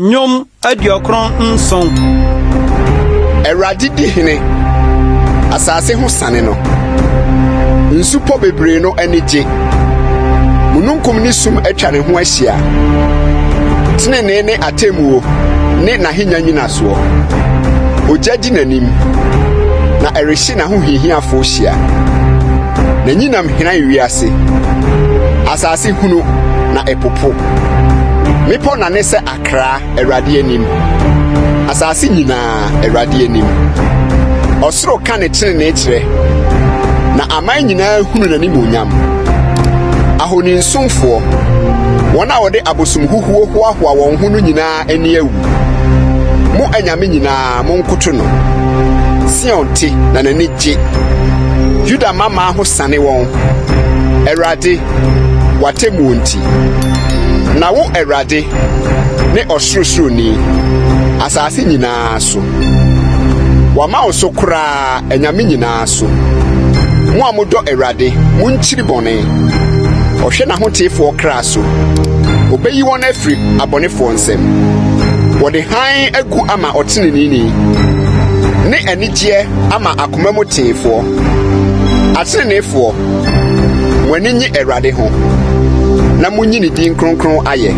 Nnwom 97. Awurade di hene, asase ho sane no. Nsupɔ bebree no ani gye. Mununkum ne sum atwa ne ho ahyia. Tenenee ne atemmuo ne n'ahennwa nnyinasoɔ. Ogya di n'anim, na ɛrehye n'ahohiahiafoɔ hyia. N'anyinam hran wiase. Asase hunu na ɛpopo. Mmepɔ nane sɛ akraa Awurade anim, asase nyinaa Awurade anim. Ɔsoro ka ne tenenee kyerɛ, na aman nyinaa hunu n'animuonyam. Ahoninsomfoɔ, wɔn a wɔde abosomhuhuo hoahoa wɔn ho no nyinaa ani awu. Mo anyame nyinaa, monkoto no. Sion te na n'ani gye. Yuda mmammaa ho sane wɔn. Awurade, w'atemmuo nti. Na wo, Awurade, ne Ɔsorosoroni, asase nyinaa so. Wɔama wo so koraa anyame nyinaa so. Mo a modɔ Awurade, monkyiri bɔne. Ɔhwɛ n'ahoteefoɔ kra so. Obeyi wɔn afiri abɔnefoɔ nsam. Wɔde hann agu ama ɔteneneeni, ne anigyeɛ ama akoma mu teefoɔ. Ateneneefoɔ, mo ani nnye Awurade ho, na munyi ne din kronkron ayɛ.